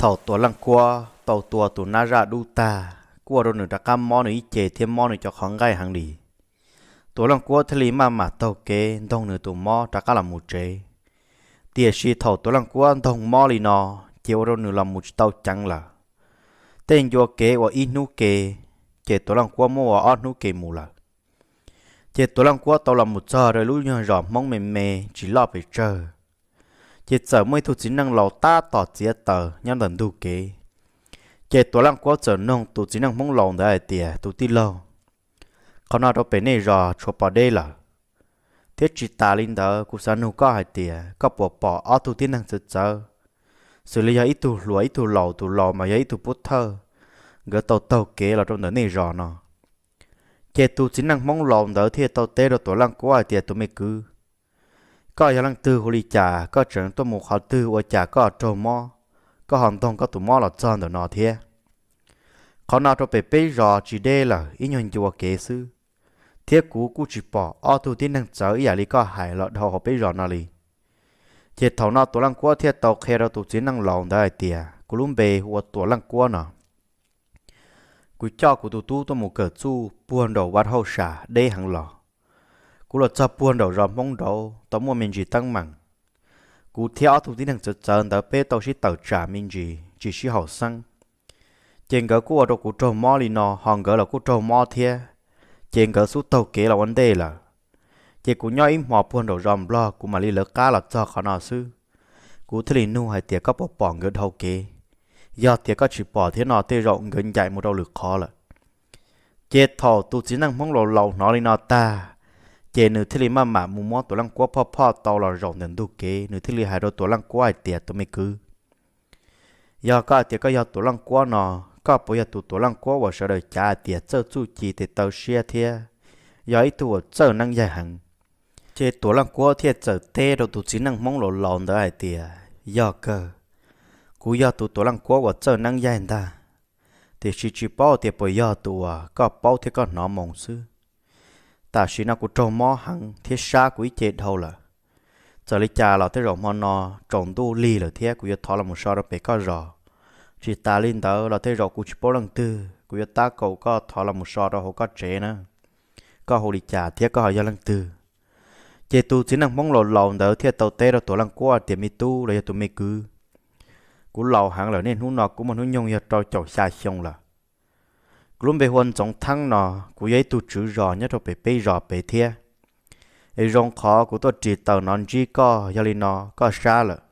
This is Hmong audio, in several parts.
Thaum Tuam Leej Kuab tau tua tus nab zaj dub tag, kuj ua rau nws rov qab mob nws ib ce thiab mob nws cov qhov nqaij heev li. Tuam Leej Kuab thiaj li maj mam taug kev ntoog nws tus mob rov qab los mus tsev. Tiam sis thaum Tuam Leej Kuab ntoog mob li no, ces ua rau nws los mus tsis tau ceev lawm. Tej ncua kev ua ib hnub ke, ces Tuam Leej Kuab muab ua ob hnub ke mus lawm. Ces Tuam Leej Kuab tau los mus txog rau lub nyuag zos Hmoob me me tsis loj pes tsawg. Ces txawm muaj ib tug txiv neej laus tab tom txiav taws nyob ntawm ntug kev. Ces Tuam Leej Kuab txawm nug tus txiv neej Hmoob laus ntawd hais tias, tus tij laug, qhov no rau pem nej zos tshuav pos deb lawm, thiab tsis tas li ntawd kuv xav nug koj hais tias koj puas pom ob tug tib neeg txawv txawv, xws li yog ib tug hluas ib tug laus, tus laus mas yog ib tug pov thawj, nkawd tau taug kev los rau ntawm nej zos no. Ces tus txiv neej Hmoob laus ntawd thiaj tau teb rau Tuam Leej Kuab hais tias, tus me kwv, koj yog leej twg hu li cas, koj tseem tuaj mus qhov twg ua cas koj raug mob, koj ho ntoog koj tus mob los txog ntawm no thiab? Qhov no rau pem peb zos tsis deb lawm, ib nyuag ncua kev xwb, thiab kuv kuj tsis pom ob tug tib neeg txawv ib yam li koj hais los dhau hauv peb zos no li. Ces thaum no Tuam Leej Kuab thiaj tau qhia rau tus txiv neej laus ntawd hais tias, kuv lub npe hu ua Tuam Leej Kuab no. Kuv coj kuv tus tub tuaj mus kawm txuj puag nraum vaj hauj sam deb heev los. Kuv los txog puag nraum zos Hmoob nraud tau muaj me ntsis teeb meem. Kuv thiab ob tug tib neeg txawv txawv ntawd peb tau sib tawm tsam me ntsis tsis sib haum xeeb. Ces nkawd kuj ua rau kuv raug mob li no, ho nkawd los kuj raug mob thiab. Ces nkawd xub taug kev los ua ntej lawm. Ces kuv nyob ib hmos puag nraum zos Nplog kuv mam li lawv qab los txog qhov no xwb. Kuv thiaj li nug hais tias koj puas pom nkawd dhau kev. Yog tias koj tsis pom thiab no tej zaum nkawd ncaim mus rau lwm qhov lawm. Ces thaum tus txiv neej Hmoob laus laus hnov li no tag, ces nws thiaj li maj mam mus muab Tuam Leej Kuab phoj phoj tau los zaum ntawm ntug kev, nws thiaj li hais rau Tuam Leej Kuab hais tias, tus me kwv, yog koj hais tias koj yog Tuam Leej Kuab no, koj puas yog tus Tuam Leej Kuab uas sawv daws cav hais tias txawj txuj ci tes taw siab thiab yog ib tug uas txawj neeb yaig heev? Ces Tuam Leej Kuab thiaj txawm teb rau tus txiv neej Hmoob laus laus ntawd hais tias, yog kawg, kuv yog tus Tuam Leej Kuab uas txawj neeb yaig ntag, tiam sis tsis paub tias puas yog tus uas koj paub thiab koj hnov moo xwb. Tam sim no kuv raug mob heev thiab sab kuv ib ce dhau lawm. Txawm li cas los tej zaum hmo no tsaus ntuj lig lawm thiab kuv yuav thov los mus so rau pem koj zos. Tsis tas li ntawd los tej zaum kuv tsis paub leej twg, kuv yuav tab kaum koj thov los mus so rau hauv koj tsev na. Koj hu li cas thiab koj ho yog leej twg? Ces tus txiv neej Hmoob laus laus ntawd thiaj tau teb rau Tuam Leej Kuab tias, me tub los yog tus me kwv, kuv laus heev lawm, niaj hnub no kuv muaj hnub nyoog yog rau caum xya xyoo lawm. Kuv lub npe hu ua Ntxoov Theeb no, kuv yog ib tug tswv zos nyob rau pem peb zos pem thiab. Es zoo qhov kuv tuaj ris taws no ntsib koj, yog li no koj sab lawm,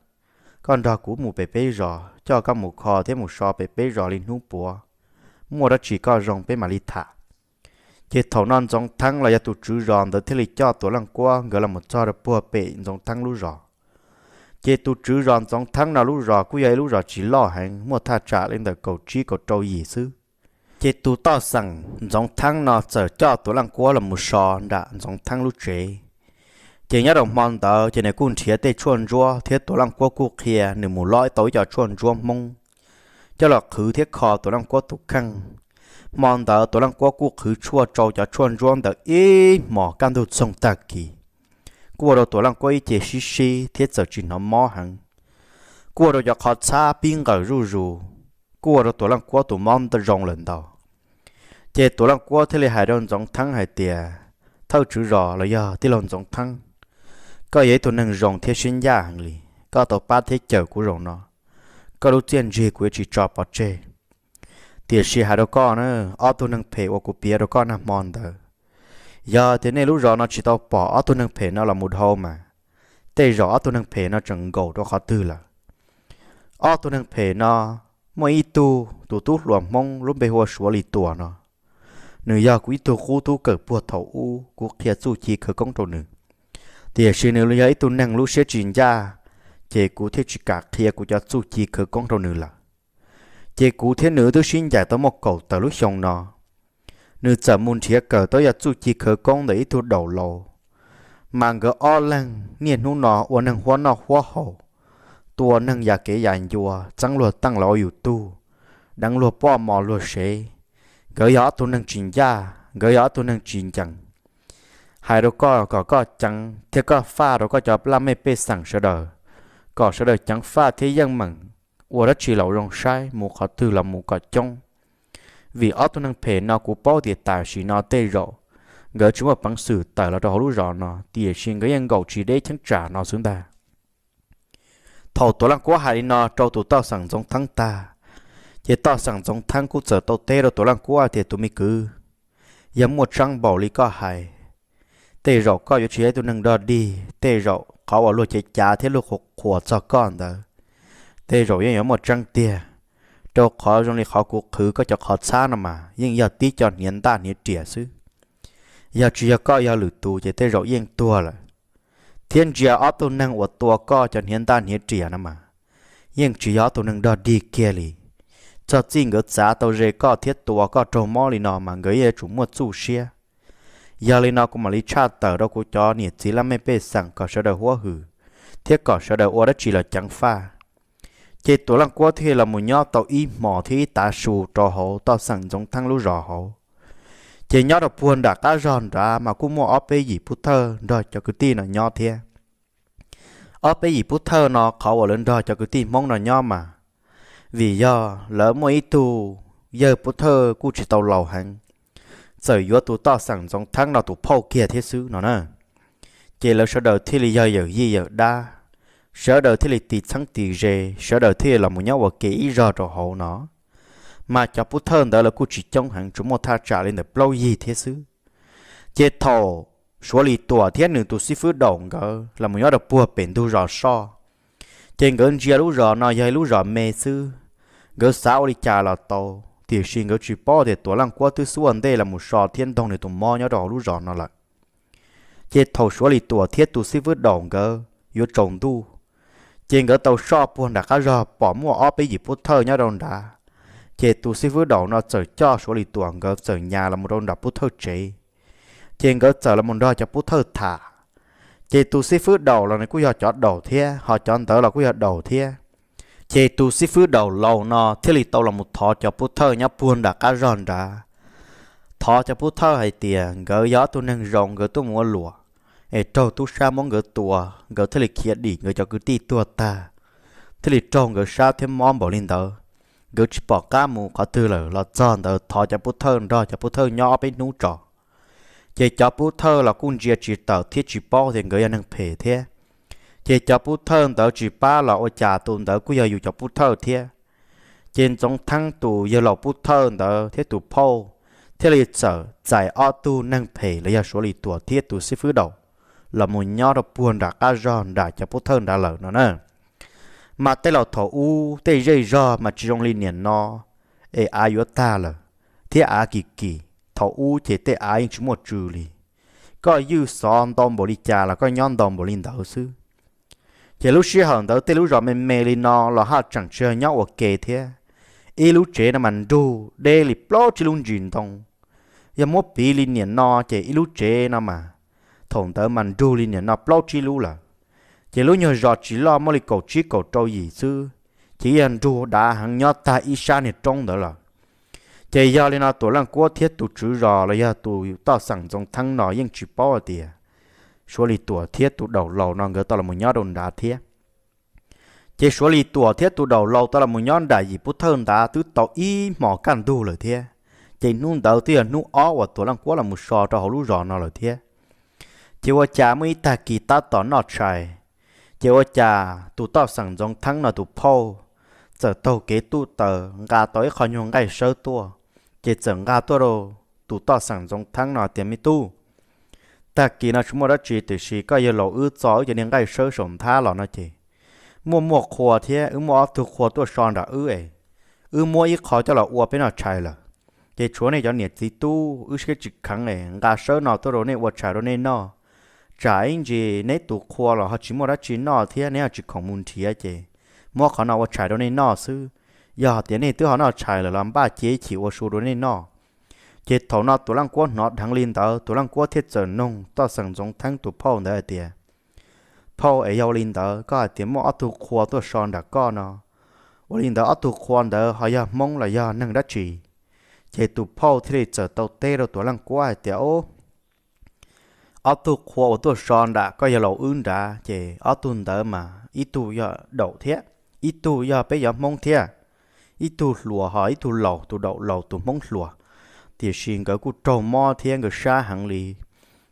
koj nrog kuv mus pem peb zos, coj koj mus kho thiab mus so pem peb zos li hnub puav, muaj dab tsi koj zoo peb mam li tham. Ces thaum no Ntxoov Theeb los yog tus tswv zos ntawd thiaj li coj Tuam Leej Kuab nkawd los mus txog rau puag pem Ntxoov Theeb lub zos. Ces tus tswv zos Ntxoov Theeb no lub zos kuj yog ib lub zos tsis loj heev, muaj thaj tsam li ntawm kaum tsib kaum rau yim xwb. Ces tus toj xeem Ntxoov Theeb no txawm coj Tuam Leej Kuab los mus so nram Ntxoov Theeb lub tsev. Ces nyob rau hmo ntawd ces nws kuj nrhiav tej tshuaj ntsuab thiab Tuam Leej Kuab kuj qhia nws mus lov tau ib co tshuaj ntsuab Hmoob coj los qhwv thiab kho Tuam Leej Kuab tus kheej. Hmo ntawd Tuam Leej Kuab kuj qhwv tshuaj rau cov tshuaj ntsuab ntawd ib hmos kaj ntug txoog tag kis, kuj ua rau Tuam Leej Kuab ib ce sib sib thiab txawm tsis hnov mob heev. Kuj ua rau cov qhov txhab pib nqawm zuj zus, kuj ua rau Tuam Leej Kuab tus mob zoo lawm ntau. Ces Tuam Leej Kuab thiaj li hais rau Ntxoov Theeb hais tias, thawj tswv zos los yog tij laug Ntxoov Theeb, koj yog ib tug neeg zoo thiab siab ncaj heev li, koj tau pab thiab cawm kuv zaum no, koj lub txiaj ntsig kuv yuav tsis tso pov tseg. Tiam sis hais rau koj na, ob tug neeg phem uas kuv piav rau koj nag hmo ntawd, yog tias nej lub zos no tsis tau pom ob tug neeg phem no los mus dhau mas, tej zaum ob tug neeg phem no tseem nkaum rau qhov twg lawm. Ob tug neeg phem no, muaj ib tug tus tub hluas Hmoob lub npe hu ua Suav Lis Tuam no, nws yog kuv ib tug qub tub kawm puag thaum ub kuv qhia txuj ci khawv koob rau nws. Tiam sis nws yog ib tug neeg lub siab tsis ncaj, ces kuv thiaj tsis kam qhia kuv cov txuj ci khawv koob rau nws lawm. Ces kuv thiab nws twb sib ncaim tau muaj kaum tawm lub xyoo no. Nws txawm mus nrhiav kawm tau yog txuj ci khawv koob ntawm ib tug daum laus, mas nkawd ob leeg niaj hnub no ua neeg huab noj huab haus, tua neeg ya kev ya ncua, txeeb luag teej los ua yus tug, deev luag poj mov luag sev. Nkawd yog ob tug neeg tsis ncaj, nkawd yog ob tug neeg tsis ncees. Hais rau koj kom koj ceev thiab koj faj rau koj cov laj mej pej xeem sawv daws, kom sawv daws ceev faj thiab yeej meem ua dab tsi los zoo saib, mus qhov twg los mus kom coob. Vim ob tug neeg phem no kuv paub tias tam sim no tej zaum nkawd tsis muaj peev xwm tawm los rau hauv lub zos no, tiam sis nkawd yeej nkaum tsis deb cheeb tsam no xwb ntag. Thaum Tuam Leej Kuab hais li no rau tus toj xeem Ntxoov Theeb tag, ces toj xeem Ntxoov Theeb kuj txawm tau teb rau Tuam Leej Kuab tias, tus me kwv, yog muaj tseeb npaum li koj hais, tej zaum koj yuav tsis yog ib tug neeg dog dig, tej zaum qhov uas luag cev cav thiab luag qhuas qhuas txog koj ntawd, tej zaum yeej yuav muaj tseeb tiag, rau qhov zoo li qhov kuv qhwv koj cov qhov txhab no mas yeej yog tib co hniav ntaj hniav riam xwb. Yog tsis yog koj yog lwm tus ces tej zaum yeej tuag lawm. Thiab ntsia ob tug neeg uas tua koj cov hniav ntaj hniav riam no mas, yeej tsis yog ob tug neeg dog dig kiag li. Txog txij nkawd txav tau ze koj thiab tua koj raug mob li no mas nkawd yeej yuav tsum muaj txuj siab. Yog li no kuv mam li tshaj tawm rau kuv cov niam txiv laj mej pej xeem kom sawv daws huab hwm, thiab kom sawv daws ua dab tsi los ceev faj. Ces Tuam Leej Kuab thiaj los mus nyob tau ib hmos thiab ib tav su rau hauv toj xeem Ntxoov Theeb lub zos hauv. Ces nyob rau puag nram qab zog nrad mas kuj muaj ob peb yim pub thawj nrog cov kwv tij no nyob thiab. Ob peb yim pub thawj no qhov uas lawv nrog cov kwv tij Hmoob no nyob mas, vim yog lawv muaj ib tug yawg pub thawj kuj tsis tau laus heev, txawm yuav tus toj xeem Ntxoov Theeb no tus phauj kiag thiab xwb no na. Ces lawv sawv daws thiaj li yog yawm yij yawm dab, sawv daws thiaj li tis txheeb tis ze, sawv daws thiaj li los mus nyob ua ke ib zog rau hauv no. Mas cov pub thawj ntawd lawv kuj tsis coob heev, tsuas muaj thaj tsam li ntawm plaub yig thiab xwb. Ces thaum Suav Lis Tuam thiab nws tus xib fwb Daum nkawd los mus nyob rau puag pem ntug zos soj, ces nkawd ntsia lub zos no yog ib lub zos me xwb, nkawd xav ua li cas los tau, tiam sis nkawd tsis paub tias Tuam Leej Kuab twb xub ua ntej los mus so thiab ntoog nws tus mob nyob rau hauv lub zos no lawm. Ces thaum Suav Lis Tuam thiab tus xib fwb Daum nkawd yuav tsaus ntuj, ces nkawd tau soj puag nram qab zog pom muaj ob peb yim pub thawj nyob rau nrad. Ces tus xib fwb Daum no txawm coj Suav Lis Tuam nkawd txawm nyas los mus rau nram pub thawj tsev. Ces nkawd txawm los mus nrog cov pub thawj tham. Ces tus xib fwb Daum los nws kuj yog cov Daum thiab, ho cov ntawd los kuj yog Daum thiab. Ces tus xib fwb Daum laus no thiaj li tau los mus thov cov pub thawj nyob puag nram qab zog nrad, thov cov pub thawj hais tias nkawd yog ob tug neeg zoo, nkawd tuaj mus ua luam, es raug tub sab muab nkawd tua, nkawd thiaj li khiav dim, nkawd cov kwv tij tuag tag, thiaj li raug nkawd sab thiab mob npaum li ntawd. Nkawd tsis pom qab mus qhov twg lawm los txog ntawd thov cov pub thawj nrog cov pub thawj nyob ob peb hnub tso. Ces cov pub thawj los kuj ntsia tsis tawm thiab tsis paub tias nkawd yog neeg phem thiab. Ces cov pub thawj ntawd tsis pab los ua cas tus ntawd kuj yog yus cov pub thawj thiab. Ces Ntxoov Theeb tus yawg laus pub thawj ntawd thiab tus phauj thiaj li txawm txais ob tug neeg phem los yog Suav Lis Tuam thiab tus xib fwb Daum los mus nyob rau puag nram qab zog nram cov pub thawj nrad lawm no na. Mas tej laus thaum ub tej zej zog mas tsis zoo li niam no, es av yuav tag lawm, thiab av kim kim, thaum ub ces tej av yeej tsis muaj tsw li. Koj ywj xov ntau npaum li cas los koj nyob ntau npaum li ntawd xwb. Ces lub sij hawm ntawd tej lub zos me me li no los haj tseem tsis yog nyob ua ke thiab. Ib lub tsev no mas nrug deb li plaub tsib lub ntsis ntoo. Yog muab piv li niam no ces ib lub tsev no mas, thaum ntawd mas nrug li niam no plaub tsib lub lawm. Ces lub nyuag zos tsis loj, muaj li kaum tsib kaum rau yim xwb, ces yog nrug dav heev nyob tag ib sab niag roob ntawd lawm. Ces yog li no Tuam Leej Kuab thiab tus tswv zos los yog tus toj xeem Ntxoov Theeb no yeej tsis paub hais tias Suav Lis Tuam thiab tus Daum laus no nkawd tau los nyob rau nrad thiab. Ces Suav Lis Tuam thiab tus Daum laus tau los nyob nram yim pub thawj nrad twb tau ib hmos kaj ntug lawm thiab. Ces hnub ntawd twb yog hnub ob uas Tuam Leej Kuab los so rau hauv lub zos no lawm thiab. Ces ua cas muaj ib tag kis tab tom noj tshais, ces ua cas tus toj xeem Ntxoov Theeb no tus phauj txawm taug kev tuj taws nqa tau ib qho nyuag nqaij sawb tuaj, ces txawm nqa tuaj rau tus toj xeem Ntxoov Theeb no tias, Me tub, tag kis no tsis muaj dab tsi tiam sis koj yawg laus wb txo wb cov niag nqaij sawb saum nthab los no ces muaj muaj qhua thiab wb muaj ob tug qhua tuaj so nram wb es wb muab ib qho coj los ua peb noj tshais lawm. Ces tshuav nej cov niam txiv tub wb siab tsis kheev es nqa sawb no tuaj rau nej ua tshais rau nej noj. Tsam ib ntsis neb tus qhua los ho tsis muaj dab tsi noj thiab neb ho tsis khoom mus nrhiav ces muab qhov no ua tshais rau nej noj xwb. Yog hais tias nej twb ho noj tshais lawm los npaj cia ib chim ua su rau nej noj. Ces thaum no Tuam Leej Kuab hnov dheev li ntawd, Tuam Leej Kuab thiaj txawm noog toj xeem Ntxoov Theeb tus phauj ntawd hais tias, Phauj, es yog ua li ntawd koj hais tias muaj ob tug qhua tuaj so nram koj no, ua li ntawd ob tug qhua ntawd ho yog Hmoob los yog neeg dab tsi? Ces tus phauj thiaj li txawm tau teb rau Tuam Leej Kuab hais tias, Ob tug qhua uas tuaj so nram koj yawg laus wb nrad ces ob tug ntawd mas ib tug yog daum thiab ib tug yog peb cov Hmoob thiab. Ib tug hluas ho ib tug laus, tus daum laus tus Hmoob hluas. Tiam sis nkawd kuj raug mob thiab nkawd sab heev li,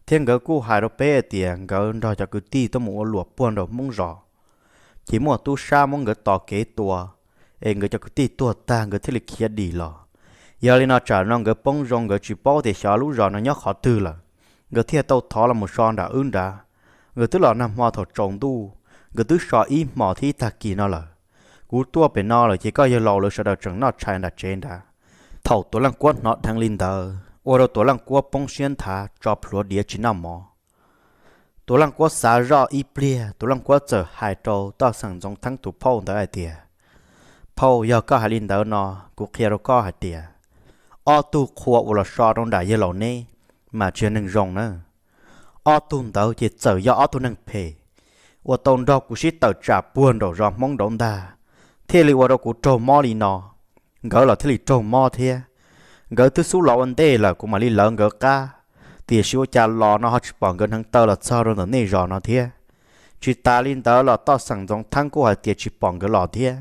thiab nkawd kuj hais rau peb hais tias nkawd nrog cov kwv tij tuaj mus ua luam puag nraum Hmoob zos, ces muaj tub sab muab nkawd tos kev tua, es nkawd cov kwv tij tuag tag nkawd thiaj li khiav dim los. Yog li no tsam no nkawd poob zoo nkawd tsis paub tias xyov lub zos no nyob qhov twg lawm, nkawd thiaj tau thov los mus so nram wb nrad. Nkawd twb los nag hmo thaum tsaus ntuj, nkawd twb so ib hmos thiab ib tag kis no lawm. Kuv tuaj pem no lawm ces koj yawg laus lawv sawv daws tseem noj tshais nram tsev nrad. Thaum Tuam Leej Kuab hnov dheev li ntawd ua rau Tuam Leej Kuab poob siab nthav tso plhuav diav tsis noj mov. Tuam Leej Kuab xav zoj ib pliag, Tuam Leej Kuab txawm hais rau toj xeem Ntxoov Theeb tus phauj ntawd hais tias, Phauj, yog koj hais li ntawd no, kuv qhia rau koj hais tias ob tug qhua uas los so rau nram yawg laus neb mas tsis yog neeg zoo na. Ob tug ntawd ces txawm yog ob tug neeg phem uas tau nrog kuv sib tawm tsam puag nraum zos Hmoob nraud ntag, thiaj li ua rau kuv raug mob li no. Nkawd los thiaj li raug mob thiab. Nkawd twb xub los ua ntej lawm kuv mam li lawv nkawd qab, tiam sis ua cas los no ho tsis pom nkawd hneev taw los txog rau ntawm nej zos no thiab. Tsis tas li ntawd los toj xeem Ntxoov Theeb kuj hais tias tsis pom nkawd los thiab.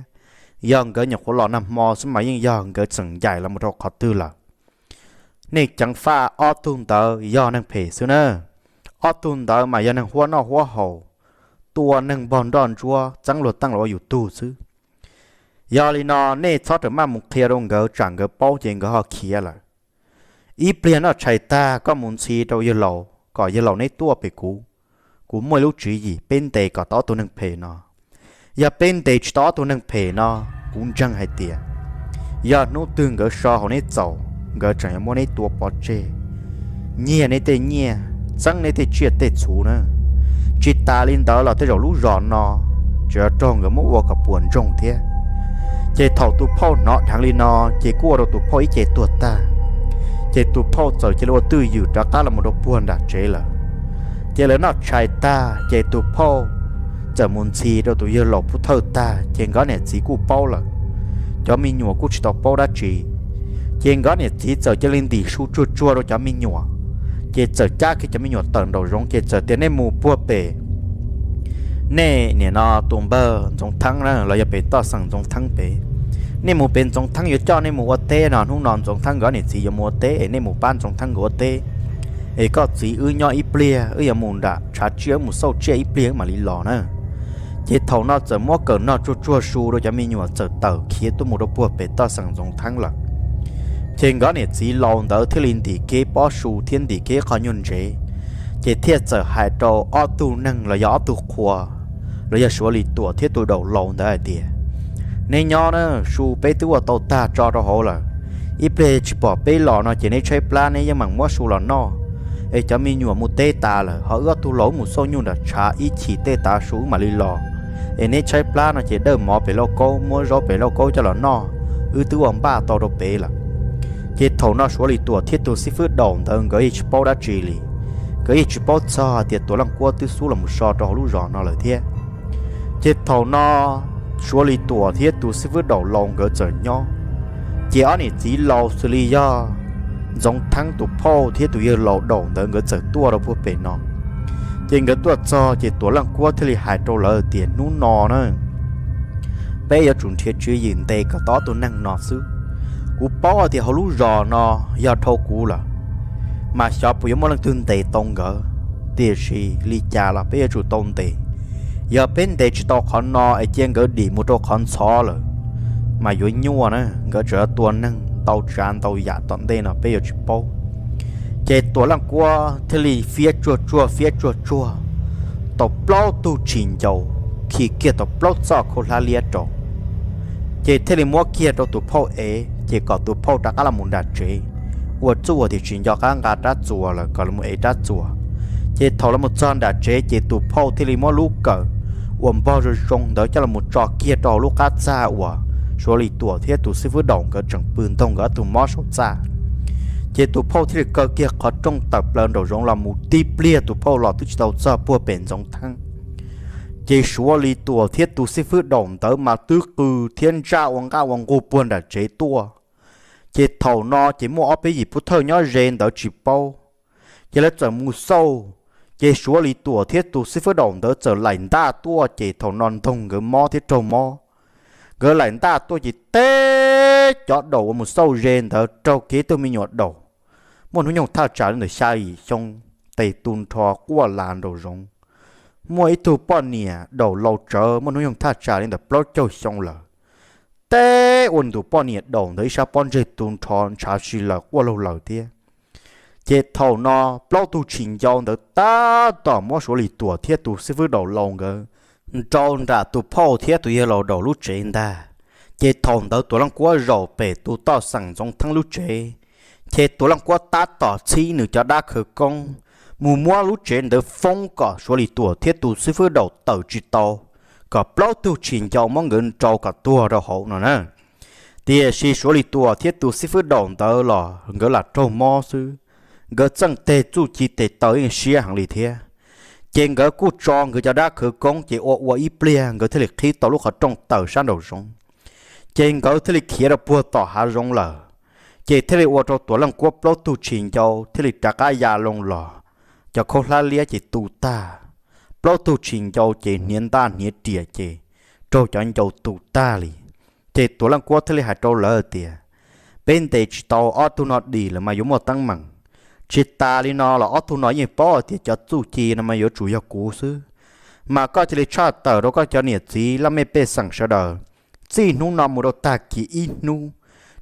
Yog nkawd nyuam qhuav los nag hmo xwb mas yeej yog nkawd tseem ncaim los mus rau qhov twg lawm. Nej ceev faj ob tug ntawd yog neeg phem xwb na. Ob tug ntawd mas yog neeg huab noj huab haus, tua neeg npog nroj ntsuab txeeb luag teej los ua yus tug xwb. Yog li no nej txhob rawm maj mus qhia rau nkawd tsam nkawd paub ces nkawd ho khiav lawm. Ib pliag noj tshais tag koj mus ntxhi rau yawg laus kom yawg laus neb tuaj pem kuv. Kuv muaj ib lub tswv yim peb ntes kom tau ob tug neeg phem no. Yog peb ntes tsis tau ob tug neeg phem no, kuv ntseeg hais tias yog hnub twg nkawd so hauv neb txaus, nkawd tseem yuav muab neb tua pov tseg, nyiag neb tej nyiaj, txeeb neb tej tsiaj tej txhu na. Tsis tas li ntawd los tej zaum lub zos no tseem yuav raug nkawd muab ua kom puas ntsoog thiab. Ces thaum tus phauj hnov dheev li no, ces kuj ua rau tus phauj ib ce tuag tag. Ces tus phauj txawm cia li ua twj ywm rov qab los mus rau puag nram tsev lawm. Ces lawv noj tshais tag ces tus phauj txawm mus ntxhi rau tus yawg laus pub thawj tag ces nkawd niam txiv kuj paub lawm. Cov me nyuam kuj tsis tau paub dab tsi. Ces nkawd niam txiv txawm cia li ntim su tsuag tsuag rau cov me nyuam, ces txawm cab kiag cov me nyuam tawm nraum zoov ces txawm tias, Nej mus puag pem nej niam no tus npawg Ntxoov Theeb na los yog pem toj xeem Ntxoov Theeb pem. Nej mus pem Ntxoov Theeb yuav coj nej mus ua teb no, hnub no Ntxoov Theeb nkawd niam txiv yuav mus ua teb es nej mus pab Ntxoov Theeb nkawd ua teb. Es koj txiv wb nyob ib pliag, wb yuav mus nram tshav tsiaj, wb mus xauj tsiaj ib pliag wb mam li los na. Ces thaum no txawm muab kawm noj tsuag tsuag su rau cov me nyuam txawm tawm khiav tuaj mus rau puag pem toj xeem Ntxoov Theeb lawm. Ces nkawd niam txiv laus ntawd thiaj li ntim kiag pob su thiab ntim kiag qhov nyuag ntsev, ces thiaj txawm hais rau ob tug neeg los yog ob tug qhua, los yog Suav Lis Tuam thiab tus daum laus ntawd hais tias, Neb nyob na, su peb twb ua tau tag tso rau hauv lawm. Ib pliag tsis pom peb los no ces neb tshaib plab neb yeej meem muab su los noj. Es cov me nyuam mus teb tas lawm, ho wb ob tug laus wb mus xauj nyuj nram tshav ib chim tej tav su wb mam li los. Es neb tshaib plab no ces dawj mov pem lauj kaub, muab zaub pem lauj kaub coj los noj, wb twb ua npaj tau rau pem lawm. Ces thaum no Suav Lis Tuam thiab tus xib fwb daum ntawd nkawd yeej tsis paub dab tsi li. Nkawd yeej tsis paub txog hais tias Tuam Leej Kuab twb xub los mus so rau hauv lub zos no lawm thiab. Ces thaum no Suav Lis Tuam thiab tus xib fwb daum laus nkawd txawm nyob. Ces ob niam txiv laus xws li yog Ntxoov Theeb tus phauj thiab tus yawg laus daum ntawd nkawd txawm tuaj rau puag pem no. Ces nkawd tuaj txog ces Tuam Leej Kuab thiaj li hais rau lawv tias, Hnub no na, peb yuav tsum nrhiav tswv yim ntes kom tau ob tug neeg no xwb. Kuv paub tias hauv lub zos no yog dhau kuv lawm, mas xyov puas yuav muaj leej twg ntes tau nkawd. Tiam sis li cas los peb yuav tsum tau ntes. Yog peb ntes tsis tau qhov no es cia nkawd dim mus rau qhov ntxhov lawm, mas yuav nyuaj na, nkawd tseem yuav tua neeg ntau tsav ntau yam tom ntej no peb yuav tsis paub. Ces Tuam Leej Kuab thiaj li fiab tsuag tsuag fiab tsuag tsuag tau plaub tug tshis ncau, khi kiag tau plaub txoj khaub hlab liab rau, ces thiaj li muab kiag rau tus phauj ev ces kom tus phauj rov qab los mus nram tsev, ua txuj ua tias tsis nco qab nqa rab txuas lawm kom los mus ev rab txuas. Ces thaum los mus txog nram tsev ces tus phauj thiaj li muab lub kawm uas npog zoo zoo ntawd coj los mus tso kiag rau hauv lub qab txaj uas Suav Lis Tuam thiab tus xib fwb Daum nkawd tseem pw ntaug nkawd ob tug mob saum txaj. Ces tus phauj thiaj li kaw kiag qhov rooj tawm plaws nraum zoov los mus tib pliag tus phauj los twb tsis tau txog puag pem Ntxoov Theeb. Ces Suav Lis Tuam thiab tus xib fwb Daum ntawd mas twb qw thiab ntsaj ua nqaj ua nqug puag nram tsev tuaj. Ces thaum no ces muaj ob peb yim pub thawj nyob ze ntawd tsis paub, ces lawv txawm mus xauj. Ces Suav Lis Tuam thiab tus xib fwb Daum ntawd txawm laim ntaj tuaj, ces thaum no ntaug nkawd mob thiab raug mob, nkawd laim ntaj tuaj ces teb cov Daum uas mus xauj ze ntawd raug kev tug me nyuam Daum muaj hnub nyoog thaj tsam li ntawm xya yim xyoo, tes tu nrho quaj las nraum zoov. Muaj ib tug poj niam Daum laus tsawv muaj hnub nyoog thaj tsam li ntawm plaub caug xyoo lawm, teb ua nws tus poj niam Daum ntawd ib sab pob ntseg tu nrho ntshav si lawm quaj laug lawm thiab. Ces thaum no plaub tug tshis ncau ntawd tab tom muab Suav Lis Tuam thiab tus xib fwb Daum laus nkawd nrau nram tus phauj thiab tus yawg laus Daum lub tsev ntag. Ces thaum ntawd Tuam Leej Kuab zaum pem tus toj xeem Ntxoov Theeb lub tsev, ces Tuam Leej Kuab tab tom txhib nws cov dab khawv koob mus muab lub tsev ntawd foob kom Suav Lis Tuam thiab tus xib fwb Daum tawm tsis tau, kom plaub tug tshis ncau muab nkawd nrau kom tuag rau hauv no na. Tiam sis Suav Lis Tuam thiab tus xib fwb Daum ntawd los nkawd lam raug mob xwb, nkawd txeej teg txuj ci tes taw yeej siab heev li thiab. Ces nkawd kuj tso nkawd cov dab khawv koob ces ua ua ib pliag nkawd thiaj li qhib tau lub qhov rooj tawm sab nraum zoov. Ces nkawd thiaj li khiav rau puag tom hav zoov lawm. Ces thiaj li ua rau Tuam Leej Kuab plaub tug tshis ncau thiaj li rov qab ya loo los, cov khaub hlab liab ces tu tag, plaub tug tshis ncau ces hniav ntaj hniav riam ces raug cov ncau tu tag li. Ces Tuam Leej Kuab thiaj li hais rau lawv tias, peb ntes tsis tau ob tug no dim lawm mas yuav muaj teeb meem. Tsis tas li no los ob tug no yeej paub tias cov txuj ci no mas yuav tsum yog kuv xwb. Mas koj cia li tshaj tawm rau koj cov niam txiv laj mej pej xeem sawv daws, txij hnub no mus rau tag kis ib hnub,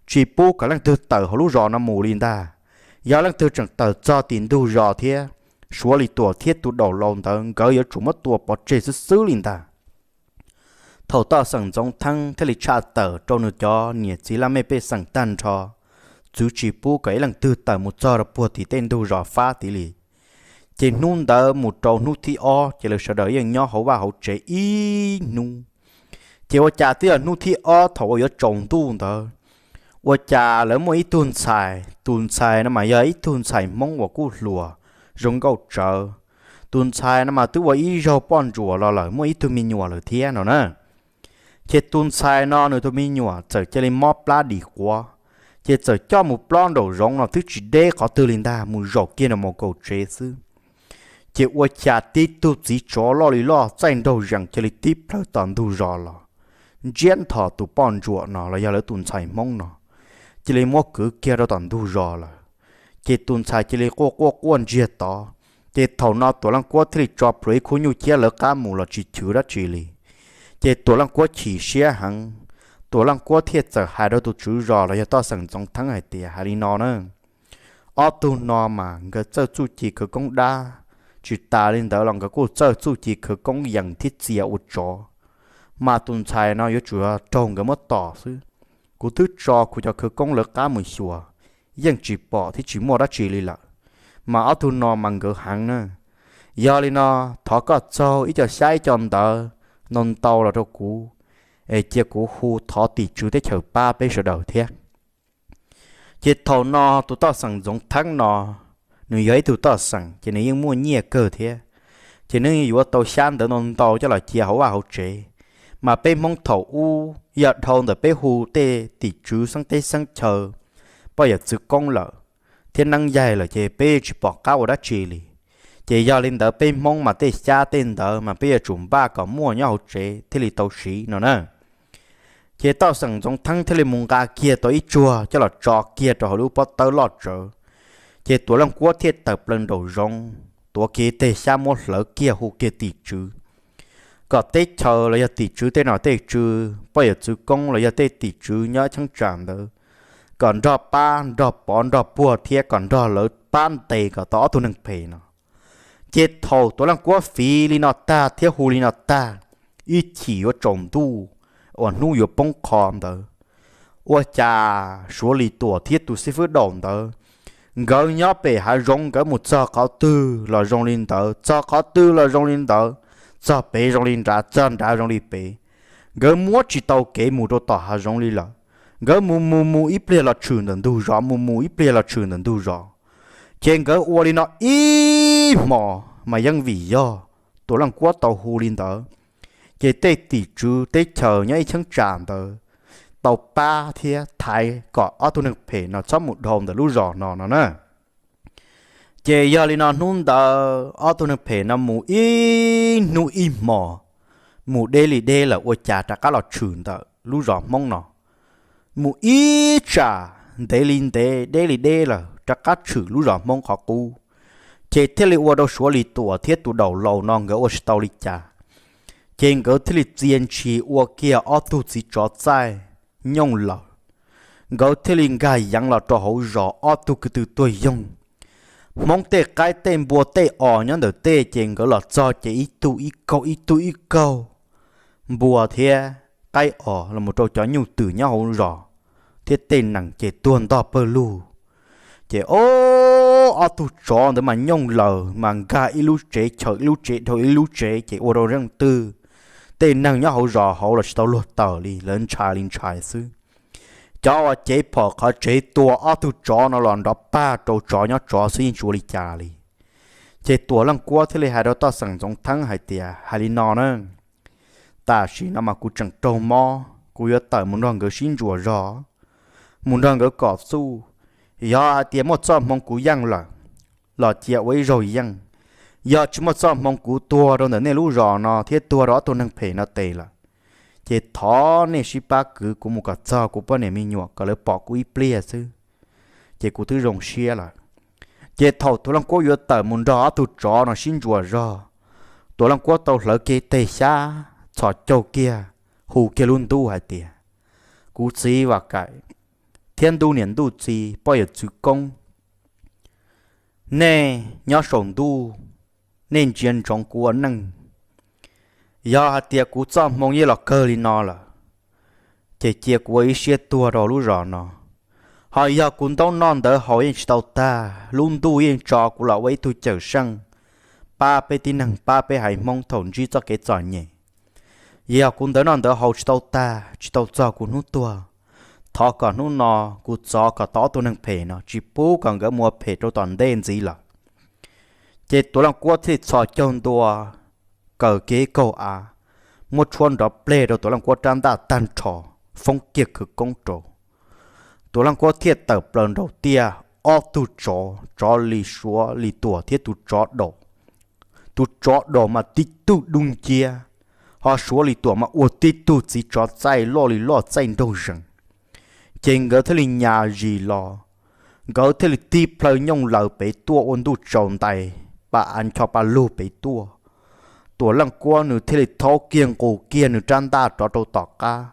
tsis pub kom leej twg tawm hauv lub zos no mus li ntag. Yog leej twg tseem tawm txog tim ntug zos thiab, Suav Lis Tuam thiab tus Daum laus ntawd nkawd yuav tsum muab tua pov tseg xwb xwb li ntag. Thaum toj xeem Ntxoov Theeb thiaj li tshaj tawm rau nws cov niam txiv laj mej pej xeem tag nrho, txwv tsis pub kom ib leej twg tawm mus txog rau puag tim tej ntug zos fab tid li. Ces hnub ntawd mus rau hnub thib ob ces lawv sawv daws yeej nyob hauv vaj hauv tsev ib hnub. Ces ua cas twb yog hnub thib ob thaum uas yuav tsaus ntuj ntawd, ua cas lawv muaj ib tug ntxhais, tus ntxhais no mas yog ib tug ntxhais Hmoob uas kuj hluas, zoo nkauj tsawv. Tus ntxhais no mas twb ua ib zaug poj ntsuam los lawm, muaj ib tug me nyuam lawm thiab no na. Ces tus ntxhais no nws tus me nyuam txawm cia li mob plab dim quav, ces txawm coj mus plob nraum zoov no twb tsis deb qhov twg li ntag, mus zaum kiag nram mus kaum tsev xwb. Ces ua cas tib tug txiv tsov loj li loj txaij nraug zees cia li tib plhaw tom ntug zos los, ntsiab nthos tus poj ntsuam no los yog lawv tus ntxhais Hmoob no, cia li muab kwv kiag rau tom ntug zos lawm. Ces tus ntxhais cia li quaj quaj quaj ntsiag tod. Ces thaum no Tuam Leej Kuab thiaj li tso plhuav ib khub nyuj ciab lawv qab mus los tsis chwv dab tsi li. Ces Tuam Leej Kuab chim siab heev, Tuam Leej Kuab thiaj txawm hais rau tus tswv zos los yog toj xeem Ntxoov Theeb hais tias, hais li no na, ob tug no mas nkawd txawj txuj ci khawv koob dab, tsis tas li ntawd los nkawd kuj txawj txuj ci khawv koob yees thiab txia ua tsov. Mas tus ntxhais no yuav tsum raug nkawd muab tom xwb. Kuv twb tso kuv cov khawv koob lawv qab mus xyuas, yeej tsis pom thiab tsis muaj dab tsi li lawm. Mas ob tug no mas nkawd heev na. Yog li no, thov koj txaug ib co xyab ib co ntawv ntau ntau los rau kuv, es cia kuv hu thov tim tswv teb chaws pab peb sawv daws thiab. Ces thaum no tus toj xeem Ntxoov Theeb no, nws yog ib tug toj xeem ces nws yeej muaj nyiaj kawg thiab. Ces nws yuav tau xyab ntawv ntau ntau coj los cia hauv vaj hauv tsev. Mas peb Hmoob thaum ub yog dhau ntawm peb hu tej tim tswv xeeb teb xeeb chaw, poj yawm txwv koob lawm, thiab neeb yaig lawm ces peb tsis pom qab ua dab tsi li. Ces yog li ntawd peb Hmoob mas tej xyab tej ntawv mas peb yuav tsum npaj kom muaj nyob hauv tsev thiaj li tau siv no na. Ces toj xeem Ntxoov Theeb thiaj li mus nqa kiag tau ib tsuag coj los tso kiag rau hauv lub pob tawb loj tsawv. Ces Tuam Leej Kuab thiaj tawm plaws nraum zoov tuav kiag teg xyab muab hlawv kiag hu kiag tim tswv. kom teb chaws los yog tim tswv tej nom tej tswv, poj yawm txwv koob los yog tej tim tswv nyob cheeb tsam ntawd, kom nrog pab nrog pov nrog puag thiab kom nrog lawv pab ntes kom tau ob tug neeg phem no. Ces thaum Tuam Leej Kuab fiv li no tag thiab hu li no tag, ib chim yuav tsaus ntuj uas hnub yuav poob qho ntawd, ua cas Suav Lis Tuam thiab tus xib fwb Daum ntawd, nkawd nyob pem hav zoov nkawd mus txog qhov twg los zoo li ntawd, txog qhov twg los zoo li ntawd, txog pem zoo li nrad, txog nrad zoo li pem. Nkawd muab tsis tau kev mus rau tom hav zoov li lawm. Nkawd mus mus mus ib pliag los tshwm ntawm ntug zos, mus mus ib pliag los tshwm ntawm ntug zos. Ces nkawd ua li no ib hmos mas yeej vim yog Tuam Leej Kuab tau hu li ntawd, ces tej tim tswv teb chaws nyob ib cheeb tsam ntawd tau pab thiab thaiv kom ob tug neeg phem no txhob mus dhau ntawm lub zos no no na. Ces yog li no hnub ntawd ob tug neeg phem no mus ib hnub ib hmos, mus deb li deb lawm ua cas rov qab los tshwm ntawm lub zos Hmoob no. Mus ib tsam ntev li ntev deb li deb lawm rov qab tshwm lub zos Hmoob qhov qub. Ces thiaj li ua rau Suav Lis Tuam thiab tus Daum Laus no nkawd ua tsis tau li cas. Ces nkawd thiaj li txia ntshis ua kiag ob tug txiv tsov txaij nyooj lawm. Nkawd thiaj li nkag yeev los rau hauv zos ob tug ko tw tuag yoog. Hmoob tej qaib tej npua tej os nyob ntawm tej ces nkawd los txog ces ib tug ib kaug ib tug ib kaug npua thiab qaib os los mus rau cov nyuj twm nyob hauv zos thiab tej nees ces tuag ntog pawg lug. Ces ob tug tsov ntawd mas nyooj lawm mas nkag ib lub tsev chaws ib lub tsev dhau ib lub tsev ces ua rau leej twg tej neeg nyob hauv zos hauv los tsis tau luag tawm li, lawv ntshai li ntshai xwb. Cov uas cev phom qhov tsev tua ob tug tsov no los nrov pag rau tsov nyob tsov xwb yeej tsis ua li cas li. Ces Tuam Leej Kuab thiaj li hais rau Toj Xeem Ntxoov Theeb hais tias, hais li no na, tam sim no mas kuv tseem raug mob, kuv yuav tawm mus nrog nkawd sib ntsuas zog, mus nrog nkawd kom txuj. Yog hais tias muaj txoj hmoo kuv yeej lawm los cia ua ib zaug yeej. Yog tsis muaj txoj hmoo kuv tuag rau ntawm nej lub zos no thiab tuag rau ob tug neeg phem no tes lawm, ces thov nej sib pab kwv kuv mus kom txog kuv poj niam me nyuam kom lawv pom kuv ib pliag xwb, ces kuv twb zoo siab lawm. Ces thaum Tuam Leej Kuab yuav tawm mus nrog ob tug tsov no sib ntsuas zog, Tuam Leej Kuab tau hlawv kiag teg xyab txhos caug kiag, hu kiag lub ntuj hais tias, kuv txiv Vam Kaim thiab ntuj niam ntuj txiv poj yawm txwv koob, nej nyob saum ntuj, nej ntsia ntsoov kuv ua neej. Yog hais tias kuv txoj hmoo yeej los kawg li no lawm, ces cia kuv ua ib siab tuag rau lub zos no. Ho yog kuv ntaub noj ntawv haus yeej tsis tau tag, lub ntuj yeej tso kuv los ua ib tug cawm seej, pab peb tib neeg pab peb haiv Hmoob thaum ntsib txoj kev txom nyem. Yog kuv ntawv noj ntawv haus tsis tau tag, tsis tau txog kuv hnub tuag, thov kom hnub no kuv txov kom tau ob tug neeg phem no tsis pub kom nkawd mus ua phem rau tom ntej ntxiv lawm. Ces Tuam Leej Kuab thiaj txhos caug ntua, kaw kiag ib kaug av, muab tshuab nrov pleg rau Tuam Leej Kuab rab ntaj tag nrho, foob kiag khawv koob rau. Tuam Leej Kuab thiaj tawm plaws nraum tiaj, ob tug tsov, tsov li Suav Lis Tuam thiab tus tsov Daum. Tus tsov Daum mas tib tug dub nciab, ho Suav Lis Tuam mas ua tib tug txiv tsov txaij loj li loj txaij nraug zees. Ces nkawd thiaj li nyas zis los, nkawd thiaj li tib plhaw nyooj laws pem tuaj ua ntuj tsaus ntais, pa av ncho pa lug pem tuaj. Tuam Leej Kuab nws thiaj li thaub kiag nqus kiag nws rab ntaj rov rau tom qab.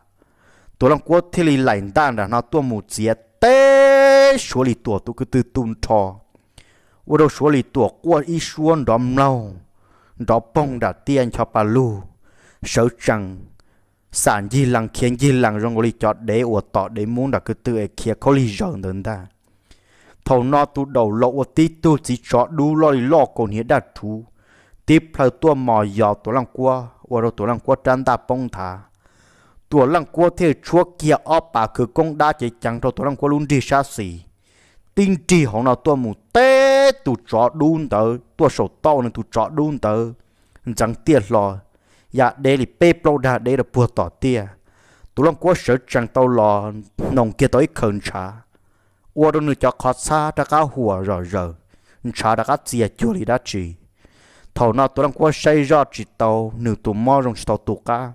Tuam Leej Kuab thiaj li laim ntaj nram no tuaj mus txiav teb Suav Lis Tuam tus ko tw tu nrho, ua rau Suav Lis Tuam quaj ib suab nrov mlaug, nrov poog nram tiaj ncho pa lug, sawv tsees xam ncig lees khiav ncig lees zoo nkaus li cov dev uas tom dev mub nram ko tw es khiav khaub lig zaws ntawd ntag. Thaum no tus Daum Laus ua tib tug txiv tsov dub loj li loj kaus hniav daj rhuv, tib plhaw tuaj mos yos Tuam Leej Kuab ua rau Tuam Leej Kuab rab ntaj poob nthav. Tuam Leej Kuab thiaj tshuab kiag ob pas khawv koob dab cev ceev rau Tuam Leej Kuab lub nrig sab xis, tib nrig hauv no tuaj mus teb tus tsov dub ntawd tuaj saum toj nws tus tsov dub ntawd ntxeev tiaj hlo, ya deb li peb plaub dag deb rau puag tom tiaj. Tuam Leej Kuab sawv tsees tau los hnoos kiag tau ib khaws ntshav, ua rau nws cov qhov txhab rov qab huam zom zaws, ntshav rov qab txias cuag li dab tsi. Thaum no Tuam Leej Kuab saib zoj tsis tau, nws tus mob zoo tsis tau tus qab,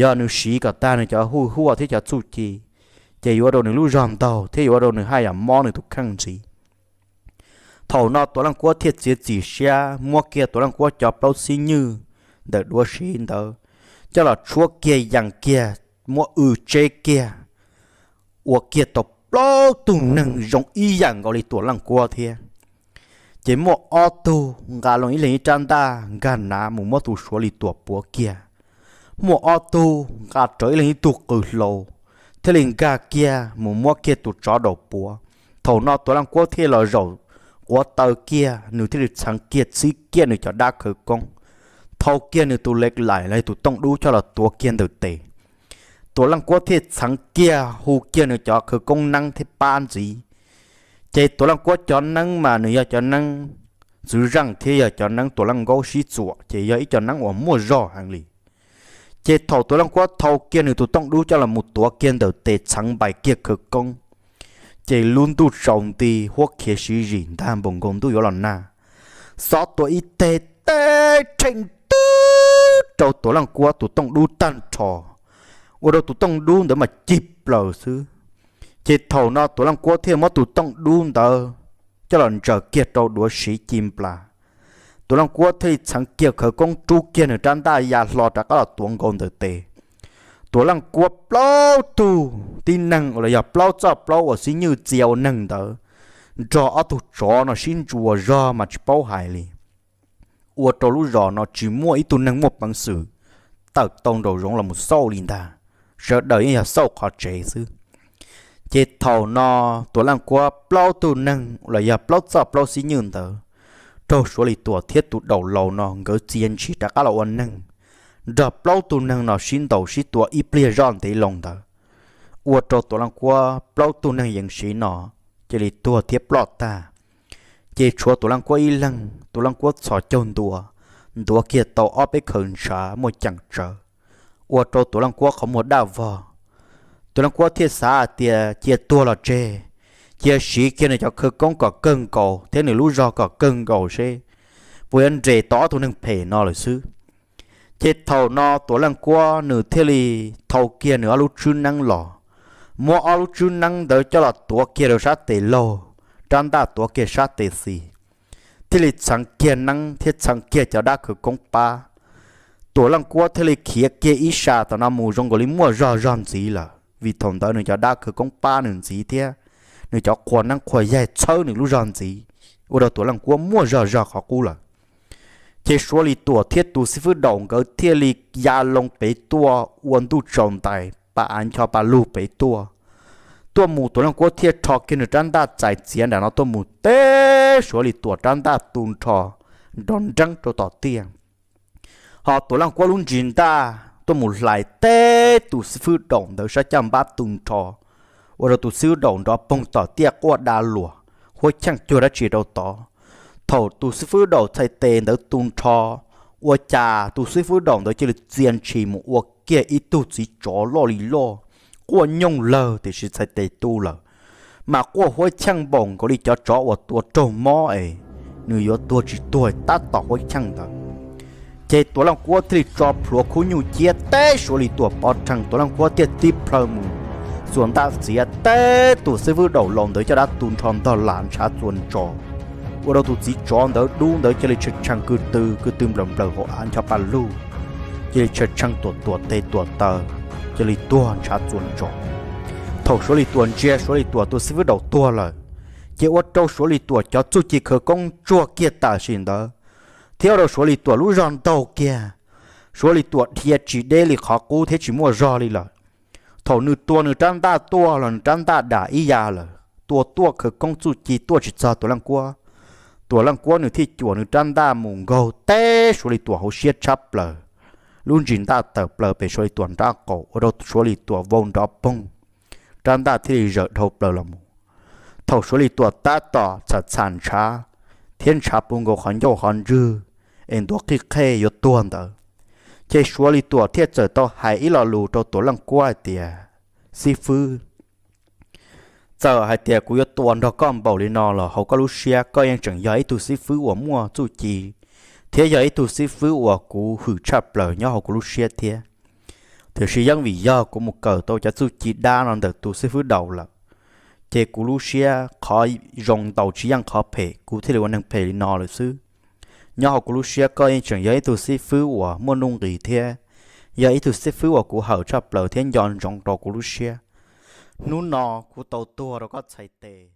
yog nws siv kom tag nws cov huj huaj thiab cov txuj ci, ces yuav ua rau nws lub zog ntaug thiab yuav ua rau nws haj yam mob nws tus kheej ntxiv. Thaum no Tuam Leej Kuab thiaj txiav txim siab muab kiag Tuam Leej Kuab cov plaub xib nywj ntawm duav siv ntawd coj los tshuab kiag yees kiag, muab w tseb kiag, ua kiag tau plaub tug neeg zoo ib yam nkaus li Tuam Leej Kuab thiab. Ces muaj ob tug nqa loo ib leeg ib rab ntaj nkag nav mus muab tus Suav Lis Tuam puav kiag. Muaj ob tug nqa rawv ib leeg ib tug qws hlau, thiaj li nkag kiag mus muab kiag tus tsov daum puav. Thaum no Tuam Leej Kuab thiaj los zaum quav taw kiag, nws thiaj li txheev kiag txhib kiag nws cov dab khawv koob, thau kiag nws tus lev laim los tus tooj dub coj los tuav kiag ntawm tes. Tuam Leej Kuab thiaj txheev kiag hu kiag nws cov khawv koob neeb thiab pab ntxiv. Ces Tuam Leej Kuab cov neeb mas nws yog cov neeb txwv zeej thiab yog cov neeb Tuam Leej Nkaub sib txuam, ces yog ib co neeb uas muaj zog heev li. Ces thaum Tuam Leej Kuab thau kiag nws tus tooj dub coj los mus tuav kiag ntawm tes txheev npais kiag khawv koob, ces lub ntuj tsaus nti, huab khiav siv zim ntag npaum nkaus ntuj yuav los nag. Xob tua ib teg teb rheej twb rau Tuam Leej Kuab tus tooj dub tag nrho, ua rau tus tooj dub ntawd mas cig plaws xwb. Ces thaum no Tuam Leej Kuab thiaj muab tus tooj dub ntawd coj los ntsaws kiag rau duav siv ci nplas. Tuam Leej Kuab thiaj li txheev kiag khawv koob rub kiag nws rab ntaj ya hlo rov qab los tuav nkaus ntawm tes. Tuam Leej Kuab plaub tug tib neeg uas los yog plaub txoj plaub uas xib nywj txia ua neeg ntawd nrog ob tug tsov no sib ntsuas zog mas tsis paub hais li. Ua rau lub zos no tsis muaj ib tug neeg muaj peev xwm tawm tau nraum zoov los mus xauj li ntag, sawv daws yeej yog xauj qhov tsev xwb. Ces thaum no Tuam Leej Kuab plaub tug neeg los yog plaub txoj plaub xib nywj ntawd raug Suav Lis Tuam thiab tus daum laus no nkawd txia ntshis rov qab los ua neeg, nrog plaub tug neeg no sib ntaus sib tua ib pliag zoj ntev loo ntawd, ua rau Tuam Leej Kuab plaub tug neeg yees siv no cia li tuag thiab ploj tag. Ces tshuav Tuam Leej Kuab ib leeg, Tuam Leej Kuab txhos caug ntua, ntuav kiag tau ob peb khaws ntshav muaj ceem tsawv, ua rau Tuam Leej Kuab qhov muag daj vog. Tuam Leej Kuab thiaj xav hais tias cia tuag los tseg, cia siv kiag nws cov khawv koob kom kawg nkaus thiab nws lub zog kom kawg nkaus seb puas yuav nres tau ob tug neeg phem no lawm xwb. Ces thaum no Tuam Leej Kuab nws thiaj li thau kiag nws ob lub tswb neeb los, muab ob lub tswb neeb ntawd coj los tuav kiag rau sab tes laug, rab ntaj tuav kiag sab tes xis, thiaj li txheev kiag neeb thiab txheev kiag cov dab khawv koob pab. Tuam Leej Kuab thiaj li khiav kiag ib sab tom no mus zoo nkaus li muaj zog zog ntxiv lawm, vim thaum ntawd nws cov dab khawv koob pab nws ntxiv thiab nws cov qhua neeb qhua yaig txhawb nws lub zog ntxiv, ua rau Tuam Leej Kuab muaj zog zog qhov qub lawm. Ces Suav Lis Tuam thiab tus xib fwb daum nkawd thiaj li ya loo pem tuaj ua ntuj tsaus ntais pa av ncho pa lug pem tuaj. Tuaj mus Tuam Leej Kuab thiaj rho kiag nws rab ntaj txais txiav nram no tuaj mus teb Suav Lis Tuam rab ntaj tu nrho nrov nreeb rau tom tiaj. Ho Tuam Leej Kuab lub ntsis ntaj tuaj mus hlais teb tus xib fwb daum ntawd sab caj npab tu nrho, ua rau tus xib fwb daum nrov poog tom tiaj quaj da luam, huab cheej cuag dab tsi rau tod. Thaum tus xib fwb daum txhais tes ntawd tu nrho, ua cas tus xib fwb daum ntawd cia li txia ntshis mus ua kiag ib tug txiv tsov loj li loj, quaj nyooj lawg tiam sis txhais tes tu lawm, mas quaj huab cheej npaum nkaus li cov tsov uas tua raug mob es nws yuav tuag tsis tuag tab tom huab cheej ntawd. Ces Tuam Leej Kuab thiaj li tso plhuav khub nyuj ciab teb Suav Lis Tuam pov rhees, Tuam Leej Kuab thiaj tib plhaw mus xuas ntaj txiav teb tus xib fwb daum laus ntawd caj dab tu nrho ntog lam ntshav txuas ntsos, ua rau tus txiv tsov ntawd dub ntawd cia li tshee tshee kwv tw kwv tw nplawm nplawm hauv av ncho pa lug, cia li tshee tshee tuam tuam tes tuam taw, cia li tuag ntshav txuas ntsos. Thaum Suav Lis Tuam ntsia Suav Lis Tuam tus xib fwb daum tuag lawm, ces ua rau Suav Lis Tuam cov txuj ci khawv koob tsuag kiag tam sim ntawd, thiab ua rau Suav Lis Tuam lub zog ntaug kiag. Suav Lis Tuam dhia tsis deb li qhov qub thiab tsis muaj zog li lawm. Thaum nws tua nws rab ntaj tuaj los nws rab ntaj dam ib ya lawm, tua tuaj khawv koob txuj ci tuaj tsis txog Tuam Leej Kuab. Tuam Leej Kuab nws thiaj cuam nws rab ntaj mus nkaug teb Suav Lis Tuam hauv siab tshab plaws, lub ntsis ntaj tawm plaws pem Suav Lis Tuam nrab qaum ua rau Suav Lis Tuam vau nrov poog, rab ntaj thiaj li zawm dhau plaws los mus. Thaum Suav Lis Tuam tab tom txham txham ntshav thiab ntshav puv nkaus qhov ncauj qhov ntswg es ntuav qij qhej yuav tuag ntawd, ces Suav Lis Tuam thiaj txawm tau hais ib lo lus rau Tuam Leej Kuab hais tias, Xib fwb, txawm hais tias kuv yuav tua nrog koj npaum li no los hauv koj lub siab koj yeej tseem yog ib tug xib fwb uas muaj txuj ci, thiab yog ib tug xib fwb uas kuv hwm tshaj plaws nyob hauv kuv lub siab thiab. Tiam sis yeej vim yog kuv mus kawm tau cov txuj ci dab no ntawm tus xib fwb daus lawm, ces kuv lub siab qhov zoo ntaus tsis yeej qhov phem, kuv thiaj li ua neeg phem li no lawm xwb. Nyob hauv kuv lub siab koj yeej tseem yog ib tug xib fwb uas muaj nuj nqis thiab yog ib tug xib fwb uas kuv hawm tshaj plaws thiab nco ntsoov rau kuv lub siab. Hnub no kuv tau tuag rau koj txhais tes,